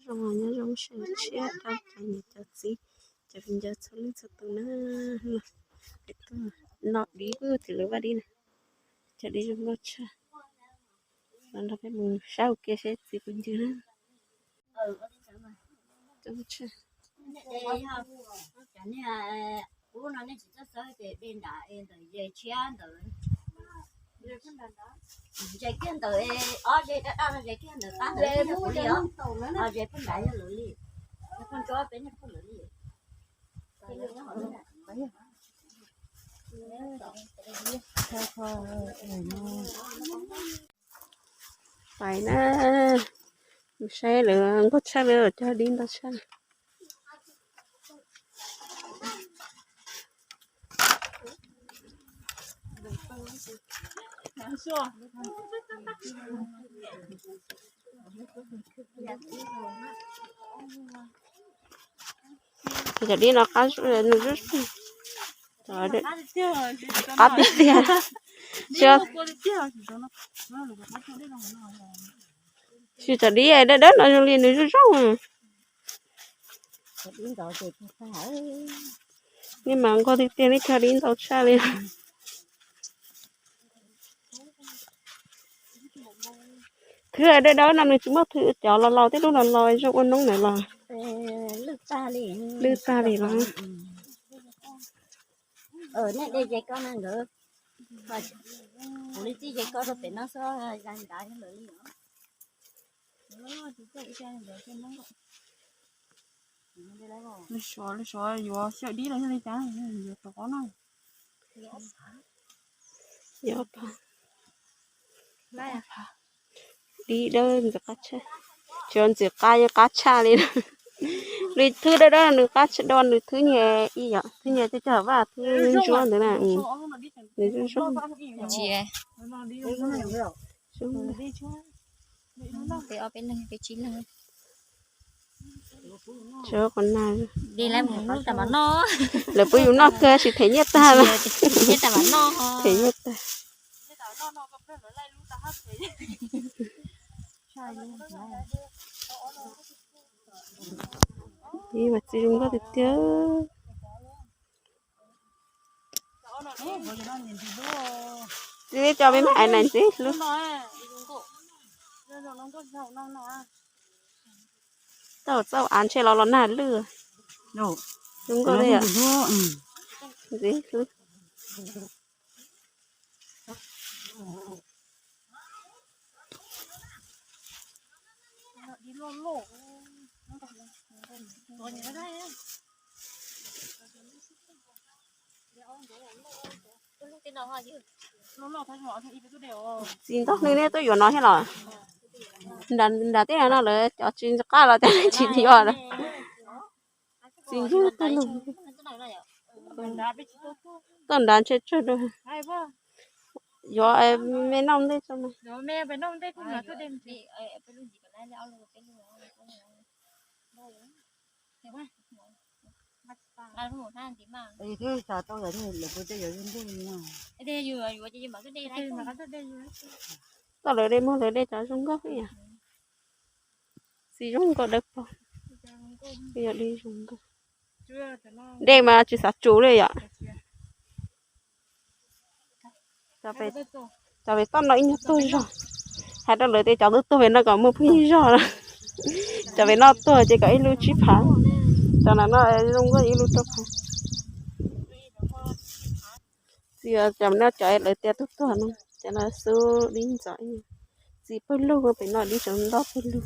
Nyob zoo sawv daws cov niam cov txiv, cov viv ncaus txhua leej txhua tus na. Tuaj noj dib, kuj tim lawv vaj dib na. Cov dib zoo nkauj tshaj. Los nrog peb mus saib ua ke seb txiv puas ncw na. Ub no nej tsis txawj xawb ces de nrad es ntawm ze tshiab ntawd. Ze kiag ntawm ob ze daj daj no, ze kiag ntawm qab ntawd kuv li os. Ho ze pug nrad yog lawv li. Pug ntsuab peb niag pug lawv li. Pais na, mus saib lawv nkauj tshaj li, cog dib ntau tshaj. Cov dib no qab, nws qab tiag tiag. Sis cov dib dawb dawb no zoo li nws zoo zoo. Nej mas nkauj tiag tiag, nej cog dib ntau tshaj li. Thwb dawb dawb no nws tsis muaj thwb, cov los laus, tej lub los laus zoo ua noob ntawd los lwj tag li los. Nej de ze koj na nkawd, kuv li txij ze koj rau pem no xwb, za nrad lawm li. Lub suav, lub suav yuav xyaw dib los yog li cas, yuav rov qab no. Dib dawb ntxim qab tshaj, tsis ntxim qab yeej qab tshaj li. Li thwb dawb dawb nws qab tshaj dua, nws thwb nyias ib yam, thwb nyias coj cog vaj thwb ntsuab ntawd na. Nws zoo zoo. Peb ob peb leeg, peb tsib leeg. Lawv pub yus noj kawg, tsis them nyiaj tag, them nyiaj tag. Ib mas txiv zoo nkauj tiag tiag. Txiv, cov me me ais na ntxiv hlub. Tau txauj av ntshe los los nag lwj. Zoo nkauj thiab. Ntxiv hlub. Txiv ntaub hwv nej tuaj yuav no thiab los? Nram tej no lawv cov tsis nco qab los cov tsis yuav lawm. Txiv ncuab tag lug. Tuaj nrad ntshe tsawg dua. Yuav me noj ntej tso mas. Tau lawv de muag lawv de cov zoo nkauj yom. Txiv zoo nkauj dawb paug. Yog dib zoo nkauj. Dej mas tsis xav tsum li yom. Cov pem toj no ib nyuag tuag zog. Hais rau lawv tias cov tuag tuag pem no kom muaj phooj ywg zog na. Cov pem no tuag ces kom ib lub tsib phav. Cov no no zoo nkauj ib lub rau phav. Txiv, cov no cov lawv tias tuag tuag no, cov no xub dib ntxov. Txiv pawg lug, pem no dib tseem ntoj pawg lug.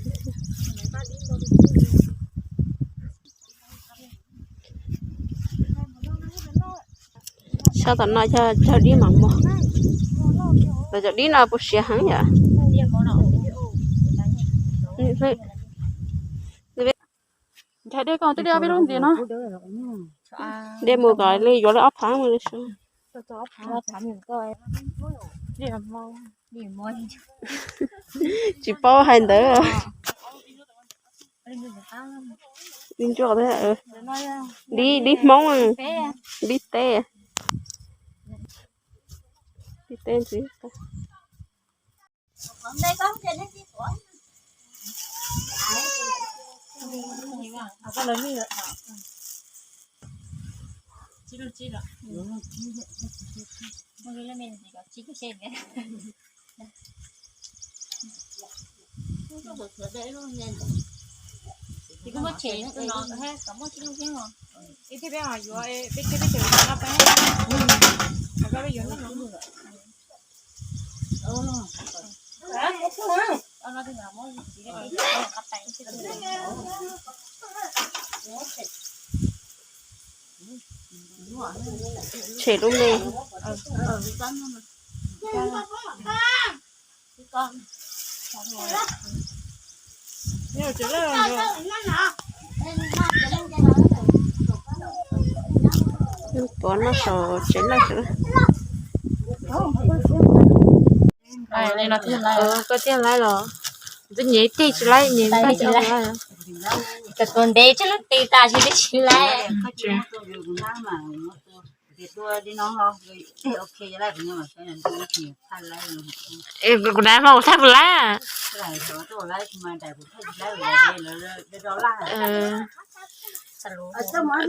Sab tom no yog cog dib mam mog. Lawv cov dib no puas siav heev yom? Nrhiav dej koj twb de ob peb lub ntxiv no. Dej mus kom li yuav li ob phav mus li. Tsis paub hais ntawd. Dib ntsuab, dib, dib Hmoob, dib teb, dib teb ntxiv. Tshem lub me. Tuav no saum tsev lawm. Koj thiaj laib los? Twb nyiam ib teg tsis laib, nyiam ib teg tsis laib. Cov tuav ntev tsis lub tes tas tsis tsis laib. Kuv nab hmo kuv thaij puas laib.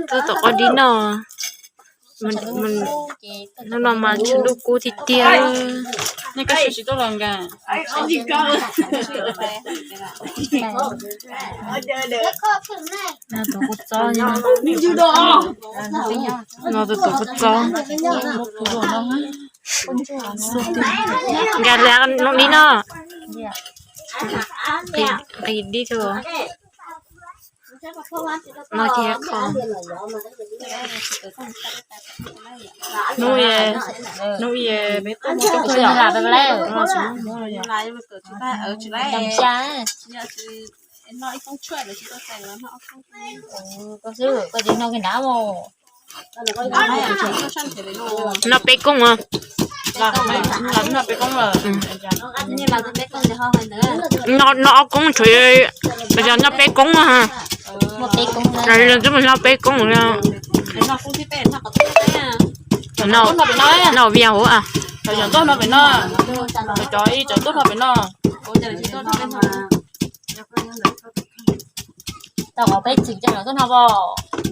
Twb tom qab dib no. Hnub no mas tshav ntuj kub tiag tiag. No tus kua txob, no tus kua txob. Nkag li no, nqis dib tso. No ces qhov hnub, hnub peb tuaj mus txog, noj peb koob. Noj peb koob lawm. Noj ob koob tshuav, yog noj peb koob. Twb mus noj peb koob. Noj vias hauv. Cov ib cov tuaj noj pem no. Tau qhov peb txwm ces lawv tuaj noj pem no.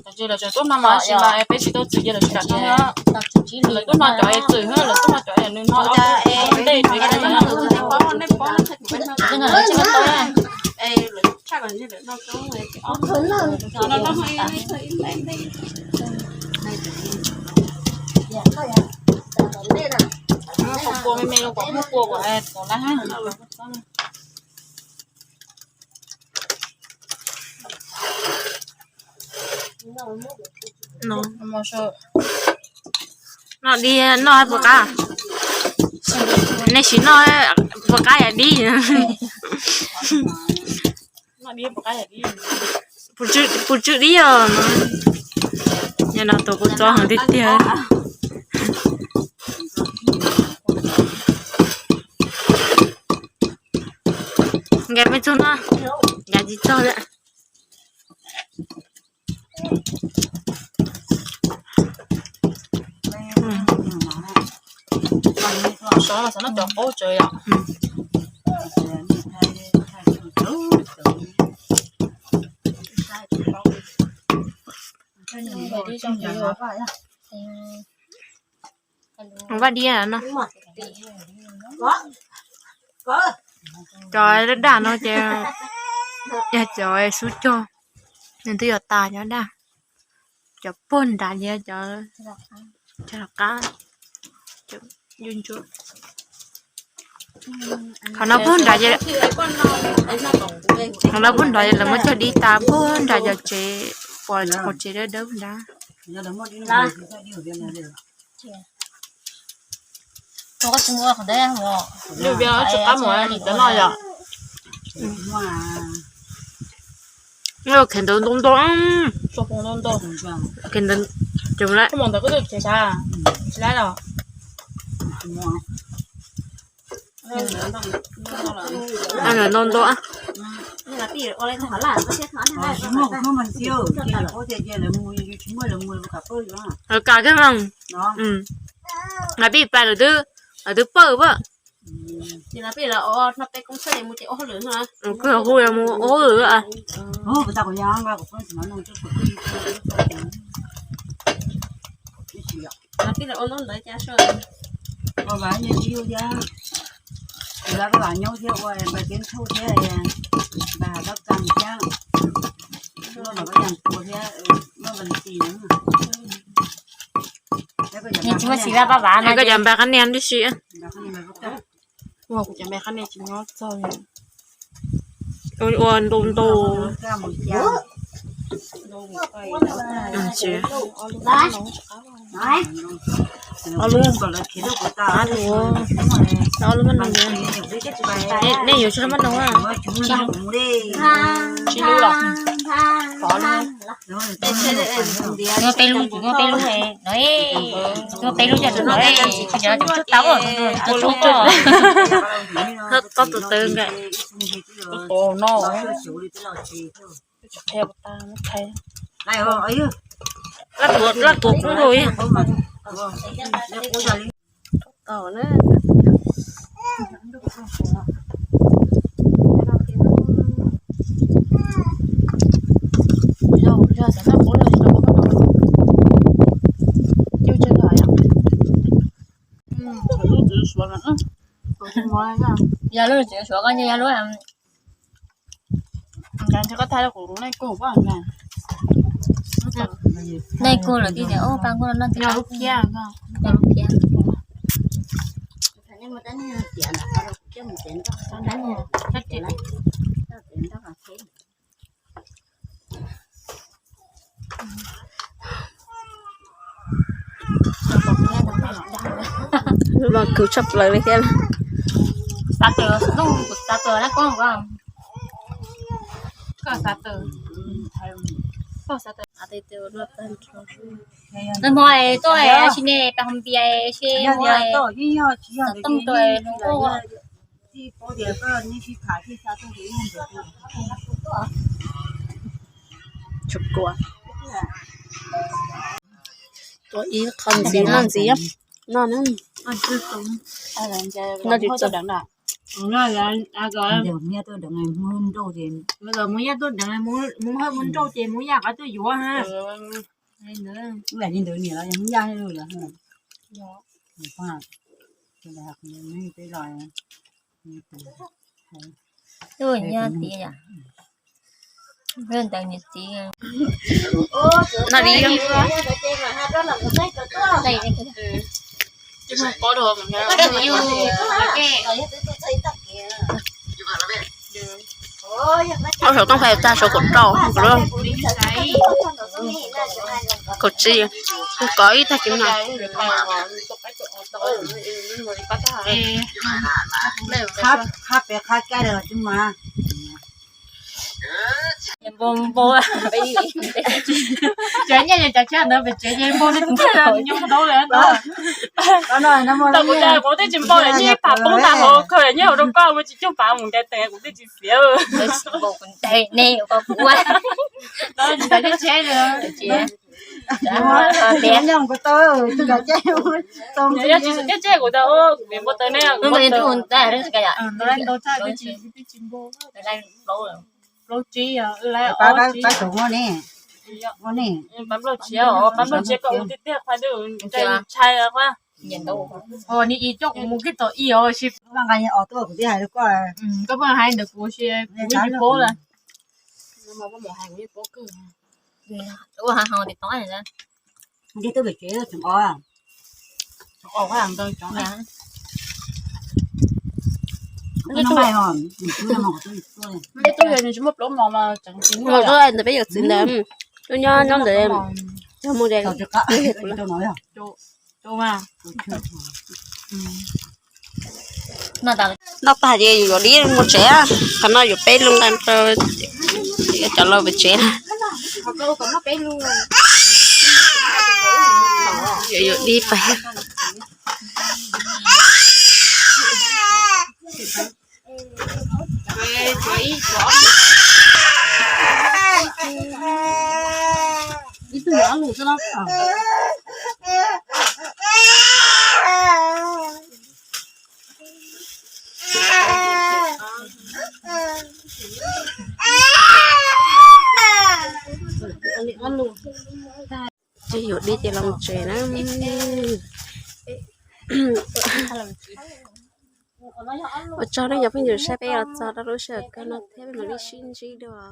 Lawv tseem tuaj noj mas tab sis mas peb tsis tau txwm ces lawv tsis kam noj. Lawv tuaj noj cov es txwm, lawv tuaj noj cov es nws noj ntej. Kua me me los kom muaj kua kom, kom lab. Noj dib noj puas qab? Nej sim noj puas qab yam dib? Puas tswm dib os? Nyob no tus kua txob heev tiag tiag. Nkag peb txog na, nkag tsis txog lawm. Xav noj cov qaub tsawv yom. Vaj dib no, cov daj daj no ces yog cov xub cog, nws twb yuav tas cov daj. Cov puag nrad ces cov, cov qab, qhov no puag nrad, qhov no puag nrad lawv muab cog dib tas puag nrad cov tsev, pom cov tsev dawb dawb nrad. Lwm vias tsis qab mus cov no yom. Khev ntawd ntau ntau, khev ntawd, ntawd kuj tsis laib los. Ntau ntau, lawv kam kiag mas, nqa pij pais lawv twb, lawv twb pawj pam. Ces no peb los ua no peb koob txhab mus ces ua hauj lwm no. Kuv hu mus ua hauj lwm. Peb los ua lub ntawd cas sua. Ua vas nyob tsis yug thiab. Kuv lawv peb vas nyob thiab ua npaj ceeb tshuj thiab npaj hab kas thiab. Muaj vas tua thiab muaj vas ti. Tsis muaj tsis vaj pab vas no koj cov npaj qab niag tib si. Kuv cov npaj qab niag tsis nyob txog li. Ua ntau ntau. Ob lub, ob lub maj noog. Nej yuav tsis lub maj noog a? Tsis lub los? Muaj peb lub, muaj peb lub no, muaj peb lub coj tau, tsis tau tub tso. Tob tus twg nkaus. Qhia tas, laj tuav kub rau. Tau na. Yog lub tseem suav koj nce yog lub. Nej kuj lawm tias, o, pa nkuaj no noj ntxim qab, lub phiab, lub phiab. Los khwv tshaj plaws li thiab. Xav tawm, xav tawm, koj xav tawm. Nag hmo tuaj tsis ne, pas hom npias tsis hmo xov tooj rau hluas nkauj. Tua ib qho ntxiv noj ntxiv noj na. Noj tsis txog. Mus yaj tuaj deev, mus hawj mus nrauj ces mus yaj qhov tuaj yuav ha. Mus yaj li ntawd niam los yog mus yaj li lawm. Yog tias ntawd niam txiv. Ua saum toob fais tag saum kaum rau, kaum tsib, kov ib tag kis no. Npau npau, cov nyiaj cov txiag ntawd pem tsev ces npau li tus ntxhais nyob ntaub lawm no. Tau kuv cas kuv twb tsis npau lawm, nyiaj phav poob tag hauv kawg, nyiaj hauv rau koj ua tsis coob phav mus ncav tes kuv twb tsis xiav. Nyob tsis tau, kuv tau, kuv npau taws ne. Plaub tsib, pab plaub tsib, pab plaub tsib, pab plaub tsib koj ua tiag tiag qhua, ntshai qhua. Ni i coj kuv mus kib tom ib os, koj pheej hais ntawd kuv si, kuv yeej tsis paub lawm. Ua hav hau tias tod. Ntiag tub pem tsev tseem os. Ntiag tub yog nws tsis muaj plaub mos mas tseem tsis muaj. Ntawd peb yawm txiv ntawd, nyob nyob ntawd, yog mus de. Noj tag ces yuav dib mus tsev, qhov no yuav peb lub nqa rau cov laus pem tsev. Yuav dib pais. Ces yuav dib ces los tsev na. Ua tsaug nej cov phooj ywg saib peb los txog rau lub sij hawm kawg no thiab, peb mam li sib ntsib dua.